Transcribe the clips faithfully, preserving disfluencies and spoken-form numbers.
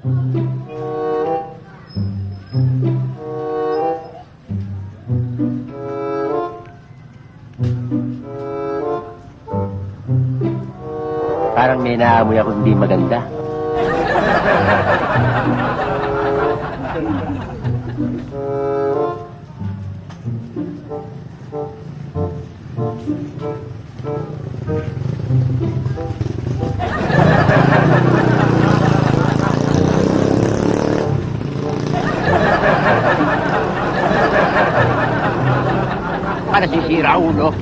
Parang may naamoy ako hindi maganda. Para sisira ulo.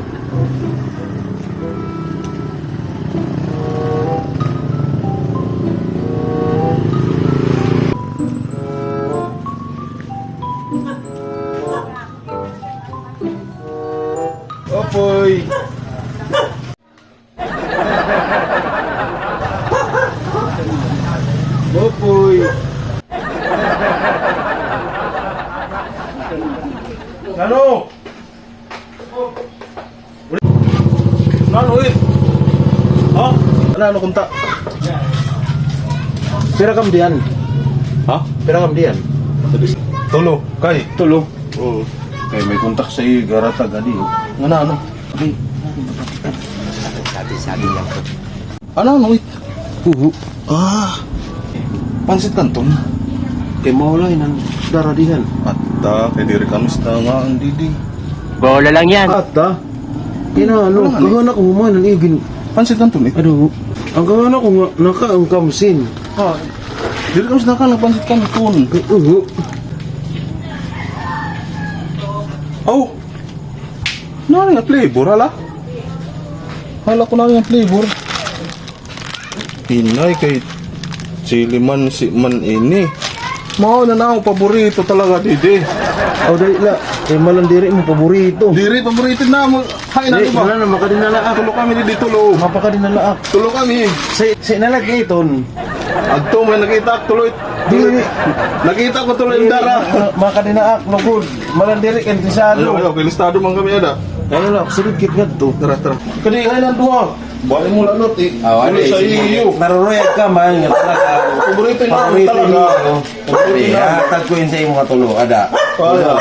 Opoy! Opoy! Ano? Nano, eh? Ha? Ano, ano, kunta? Pira kam diyan? Ha? Pira kam diyan? Tulo. Kay? Tulo. Oo. Kay may kontak sa iyo, garata, gadi, oh. Ngano, ano? Abi. Sabi, sabi lang ko. Ano, ano, wait? Uhu. Ah. Pansit Canton. Kay maulay nan dara dihan. Atta, kay diri kami sa nga ang didi. Bola lang yan. Atta. Kay na, ano, ano, ano? Kahan ako human, ang igin. Pansit Canton, eh. Ano? Ang kahan ako nga, naka ang kamsin. Ah, diri kami sa naka ang Pansit Canton. Kay, uhu. Oh. Nani nga flavor, hala? Hala ko nani nga flavor. Inay, kay chili mansi man ini. Mao na na ang paborito talaga, didi. Aw, dali la. Kay malandiri mo paborito. Diri, paborito na mo. Hay, dali, nani ba? Wala na, makadinala ak. Tulo kami, didi, tulo. Mapakadinala ak. Tulo kami. Say, say na lang, Iton. Adto, may nakita ak tulo. Diri. Nakita ko tulo yung dara. Diri, ma-, makadinala ak, lugod. Malandiri, kay interesado. Ayaw, ayaw, kay listado man kami, ada. Ayaw na, sulod kit ngadto. Tara, tara. Kadi, ay, nang duha. Bali mo lanot, eh. Ah, wala, sa iyo. Naruruyag ka man, nga talaga. Paborito na talaga. Paborito niyo. Paborito na. Hatag ko yun sa imo nga tulo, ada. Kaya.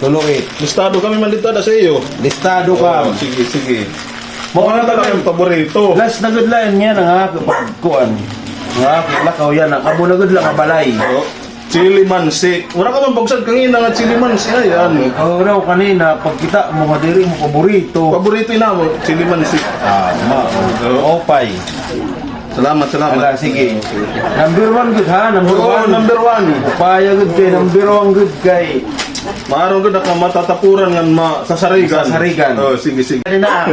Tulo, eh. Listado kami man dito, ada, sa iyo. Listado ka. Oh, sige, sige. Mao na talaga yung paborito. Last na gud la niya nga kapag kuan. Nga, lakaw yana. Kamo na gud la nga balay. Oh. Chili mansi. Wala ka man pagsad kangina nga chili mansi, ay, ano? Oo, raw, kanina, pagkita mo, nga diri mo paborito. Paborito na mo, chili mansi. Tama. Oo. Opay. Salamat, salamat. Ala, sige. Number one gud, ha? Number one. Oo, number one. Upaya gud kay number one gud kay. Maaro gud, naka matatapuran ngan masasarigan. Masasarigan. Oo, sige, sige. Kanina.